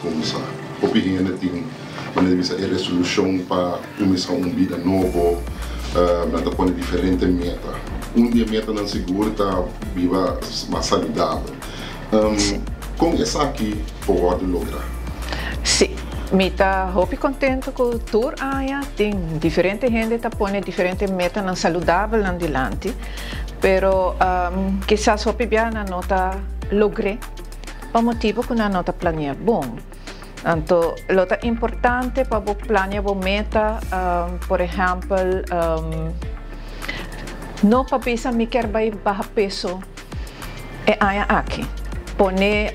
kuminsá. Hopi hende tin, manera di bisa, e resolushon pa kuminsá un bida nobo, nan ta pone diferente meta. Un di e metanan sigur ta biba mas saludabel. Kon esaki por wòrdu lográ? Sí, mi ta hopi kontentu ku tur aña tin diferente hende ta pone diferente metanan saludabelnan dilanti, pero kisas hopi biaha nan no ta logr'é pa motibu ku nan no ta planea bon. Anto lo ta importante pa bo plania bo meta, por ehèmpel, no pa bisa mi kier bai baha peso e aña aki. Pone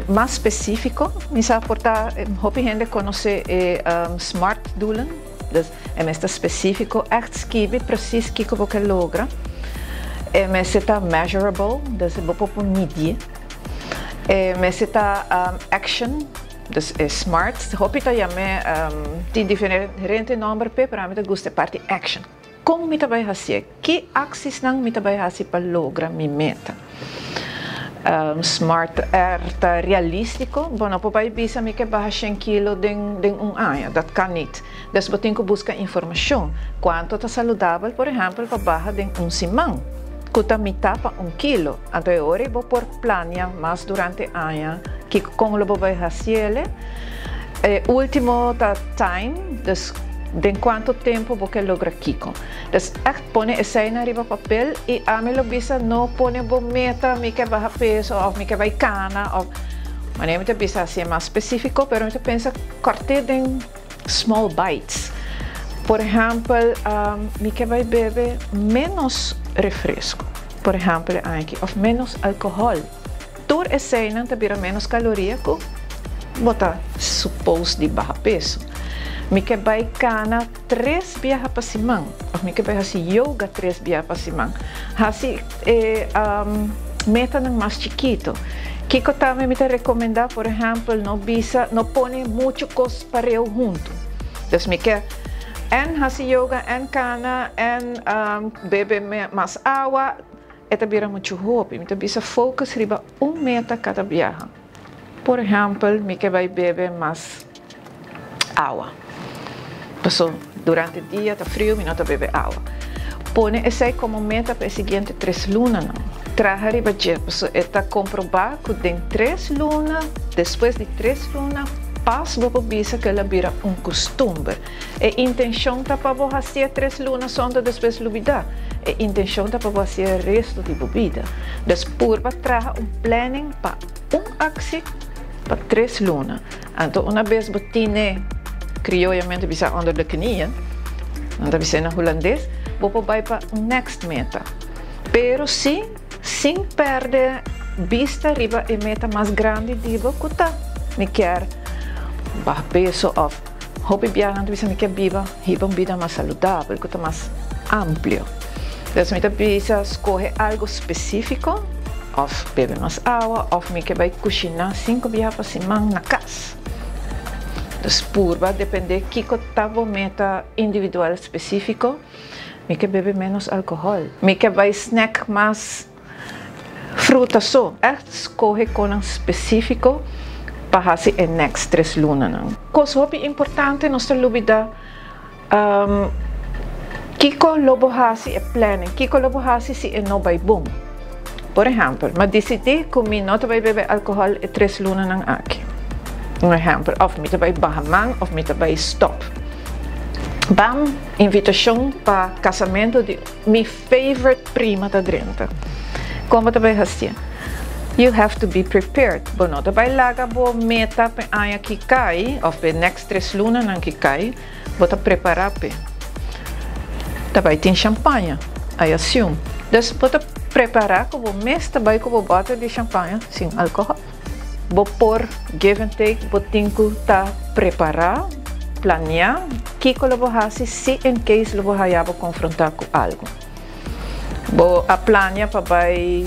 mas spesífiko, mi sa por ta hopi hende konosé e smart doelen, dus e mester ta spesífiko, ègt skibi presis kiko bo ke logra. E mester ta measurable, dus bo por midié. E mester ta action, dus e smart, hopi ta yam'é, tin diferente nòmber p'e, pero ami ta gusta e parti action. Kon mi ta bai hasié? Ki aksisnan mi ta bai hasi pa logra mi meta? Smart R ta realístiko, bo no por bai bisa mi ke baha shen kilo den den un aña, dat kan nit. Dus bo tin ku buska informashon, kuantu ta saludabel por ehèmpel pa baha den un siman, ku ta mitá pa un kilo. Anto e ora ei bo por plania mas durante aña kiko kon lo bo bai hasiele. E ultimo ta time, dus den kuantu tempu bo ke logra kiko. Dus ègt pone eseinan riba papel i ami lo bisa no pone bo meta mi ke baha peso òf mi ke bai kana òf manera mi ta bisa hasié mas spesífiko pero mi ta pensa kòrt'é den small bites. Por ehèmpel, mi ke bai bebe ménos refresco, por ehèmpel e aña aki, òf ménos alkohòl. Tur eseinan ta bira ménos kaloria ku bo ta supos di baha peso. Mi ke bai kana tres biaha pa siman, òf mi ke bai hasi yoga tres biaha pa siman. Hasi e metanan mas chikitu. Kiko tambe mi ta rekomendá? Por ehèmpel, no bisa, no pone muchu kos pareu huntu. Dus mi ke en hasi yoga, en kana, en bebe mas awa, e ta bira muchu hopi. Mi ta bisa focus riba un meta kada biaha. Por ehèmpel, mi ke bai bebe mas awa. Paso durante dia ta friu, mi no ta bebe awa. Pone esei komo meta pa e siguiente tres lunanan. Traha riba dje, paso e ta komprobá ku den tres luna, despues di tres luna, pas bo por bisa ku el a bira un kustumber. E intenshon ta pa bo hasié tres luna sonda despues lubidá. E intenshon ta pa bo hasié resto di bo bida. Dus purba traha un planning pa un aksi pa tres luna. Anto una bes bo tine crioyamente bisa onder de knieën, nan ta bis'é na hulandes, bo por bai pa un next meta. Pero si sin perde bista riba e meta mas grandi di bo ku ta mi kier baha peso of hopi biaha nan ta bisa mi kier biba hiba un bida mas saludabel ku ta mas amplio. Entonces mi ta bisa skohe algo spesifiko of bebe mas awa of mi ke bai kushiná sinku biaha pa siman na kas. Dus purba depende kiko ta bo meta individual spesifiko. Mi ke bebe ménos alkohòl. Mi ke bai snack mas fruta so. Ègt skohe konan spesifiko pa hasi e next tres lunanan. Kos hopi importante nos ta lubida. Kiko lo bo hasi e planning? Kiko lo bo hasi si e no bai bon? Por ehèmpel, mi a disidí ku mi no ta bai bebe alkohòl e tres lunanan aki. Un ehèmpel, òf mi ta bai baha man òf mi ta bai stòp. Bam, invitashon pa kasamentu di mi favorite prima ta drenta. Kon bo ta bai hasié? You have to be prepared. Bo no ta bai laga bo meta pa e aña ki kai òf pa e next tres lunanan ki kai. Bo ta prepará p'e. Ta bai tin shampaña, I assume. Dus bo ta prepará ku bo mes ta bai ku bo bòter di shampaña sin alkohòl. Bo por give and take, bo tin ku ta prepará, planiá kiko lo bo hasi si in case lo bo haya bo konfrontá ku algu. Bo a plania pa bai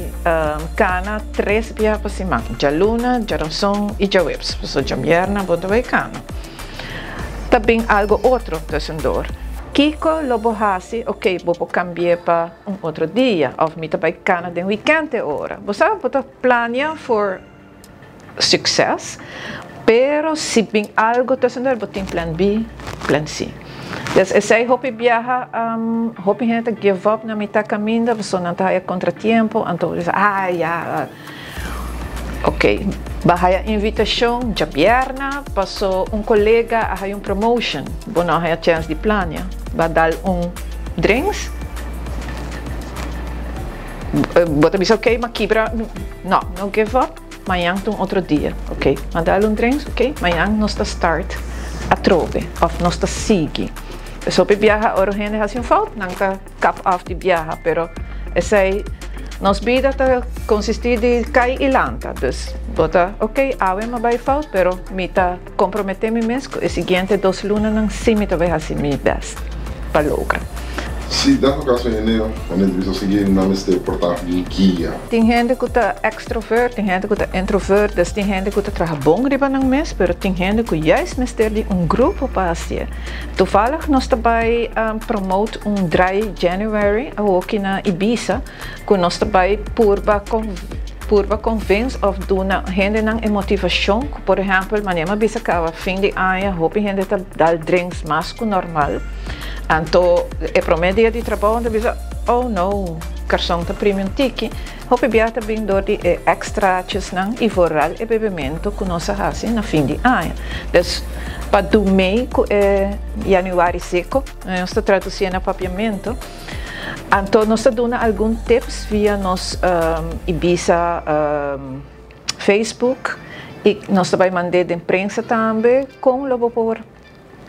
kana tres biaha pa siman, djaluna, djaranson i djaweps. Pasobra djabierna bo ta bai kana. Ta bin algo otro tussendoor. Kiko lo bo hasi? Ok, bo por kambi'é pa un otro dia òf mi ta bai kana den wikènt e ora. Bo sa, bo ta plania for sukses. Pero si bin algo tussendoor, bo tin plan B, plan C. Dus esey hopi biaha, hopi hende give up na mitad caminda, so nan ta haya contratiempo, anto bisa, "Ah, ja, ok." Bo a haya invitacion diabierna, paso un colega a haya un promotion, bo no a haya chance di plania. Bo a dal un drinks, bo ta bisa, "Ok, m'a kibra." No, no give up, mañan ta un otro dia, ok? M'a dal un drinks, ok? Mañan nos ta start atrobe, of nos ta sigui. So hopi biaha ora hende hasi un fout, nan ta kap af di biaha, pero esey nos bida ta consisti di cai y lanta. Dus bo ta, "Ok, awe m'a bay fout, pero mi ta compromete mi mes cu e siguiente 2 lunanan si mi ta bay hasi mi best pa logra." Si dado caso hende, hende bisa sigui nan mester por ta un guia. Tin hende cu ta extrovert, tin hende cu ta introvert, dus tin hende cu ta traha bon riba nan mes, pero tin hende cu juist mester di un grupo pa haci. Toevallig nos ta bay promote un Dry January aki na Ibiza, cu nos ta bay purba convince of duna hendenan e motivacion, por ehempel, manera m'a bisa caba, fin di aña, hopi hende ta dal drinks mas cu normal. Anto, e prome dia di trabou, ta bisa, "Oh no, carson ta primi un tiki." Hopi biaha ta bin door di e extraatjesnan y vooral e bebemento cu nos ta hasi na fin di aña. Dus, pa mei cu e januari seco, nos ta traduci na papiamento. Anto, nos ta duna algun tips via nos Ibiza Facebook y nos ta bay manda den prensa tambe con lo por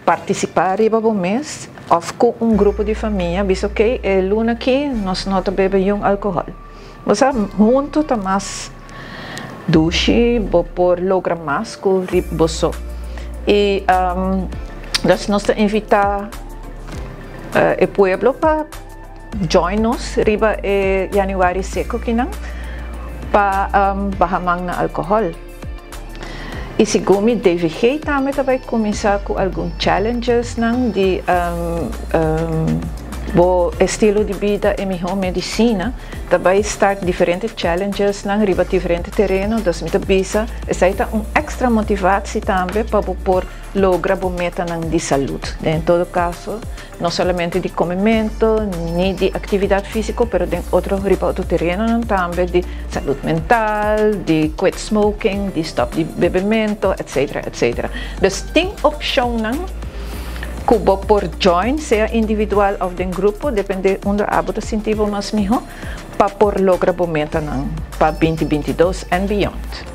participa riba bo mes of cu un grupo di famia, bisa, "Ok, e luna aki nos no ta bebe un alcohol." Bo hunto ta mas dushi, bo por logra mas cu bo so. Y dus nos ta invita e pueblo pa join nos riba e januari seco akinan pa baha man na alcohol. Y segun mi DVG tambe ta bay cuminsa cu algun challenges nan di bo estilo di bida y miho medicina. Ta bay start diferente challenges nan riba diferente tereno, dus mi ta bisa, esey ta un extra motivatie tambe pa por logra bo metanan di salud. En todo caso, no solamente di comemento, ni di actividad fisico, pero den otro riba otro tereno tambe di salud mental, di quit smoking, di stop di bebemento, etc. etc. Dus tin opcionnan cu bo por join, sea individual of den grupo, depende unda abo ta sinti bo mas miho, pa por logra bo metanan pa 2022 and beyond.